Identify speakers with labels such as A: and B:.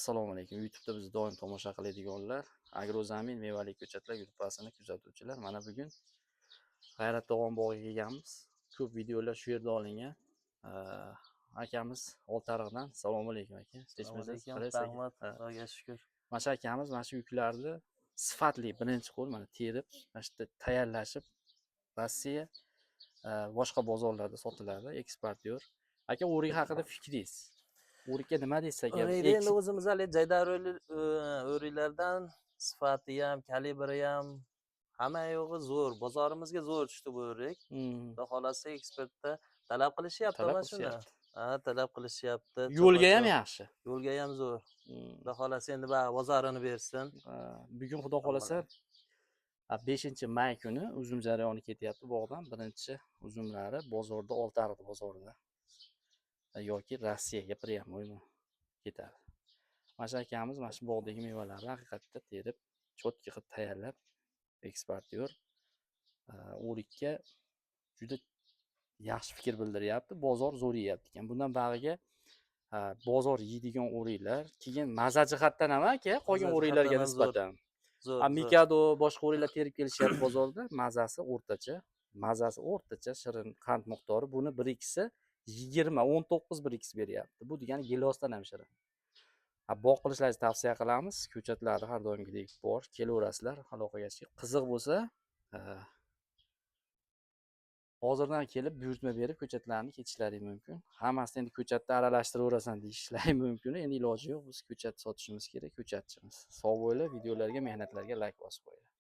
A: Assalomu alaykum. YouTube'da bizni doim tomosha qiladiganlar, Agrozamin mevali ko'chatlar gruppasini kuzatuvchilar. Mana bugun G'ayrat tog'on bog'iga kelganmiz. Ko'p videolar shu yerda olingan. Akamiz Oltiariqdan. Assalomu alaykum, aka.
B: Assalomu
A: Tinchmisiz?
B: alaykum,
A: Qalaysiz, aka?
B: rahmat,
A: Ha.
B: Xudoga shukur.
A: Mana shu akamiz mana shu yuklarni sifatli birinchi qo'l mana terib, mana shu yerda tayyorlashib, Rossiya, boshqa bozorlarda sotiladi, eksportyor. Aka, o'rik haqida fikringiz? O'rikka nima deysiz, aka?
B: O'rikni endi o'zimiz haligi jaydari o'riklardan sifati ham, kalibri ham, hamma yo'g'i zo'r. Bozorimizga zo'r tushdi bu o'rik. Xudo xohlasa, eksportda talab qilishyapti
A: Talab
B: mana shuni.
A: qilishyapti.
B: Ha, talab qilishyapti.
A: Yo'lga ham
B: Choppa-chop.
A: yaxshi.
B: Yo'lga ham zo'r. Xudo xohlasa, endi bag'i bozorini bersin.
A: Ha, bugun, xudo xohlasa, 5-may kuni uzum jarayoni ketyapti bog'dan. Birinchi uzumlari bozorda, Oltiariq bozorida yoki Rossiyaga прямой ketadi. Mana shu akamiz mana shu bog'dagi mevalarni haqiqatda terib, чётко qilib tayyorlab, eksportyor, o'rikka juda yaxshi fikr bildiryapti. Bozor zo'r yeyapti ekan. Bundan bag'iga bozor yeydigan o'riklar, keyin maza jihatdan ham, aka, qolgan
B: Maza
A: o'riklarga
B: jihatdan ham zo'r.
A: nisbatan.
B: Zo'r,
A: A
B: zo'r.
A: Mikado, boshqa o'riklar terib kelishyapti bozorda, mazasi o'rtacha, mazasi o'rtacha, shirin, qand miqdori. Buni bir ikkisi 20, 19 bir ikkisi beryapti. Bu degani gilosdan ham shirin. Ha, bog' qilishlaringizni tavsiya qilamiz. Ko'chatlari har doimgidek bor, kelaverasizlar aloqaga chiqib. Qiziq bo'lsa, hozirdan kelib buyurtma berib ko'chatlarni ketishlari mumkin. Hammasini endi ko'chatda aralashtiraverasan deyishlari mumkin. Endi iloji yo'q, biz ko'chat sotishimiz kerak, ko'chatchimiz. Sog' bo'linglar, videolarga, mehnatlarga layk bosib qo'yinglar.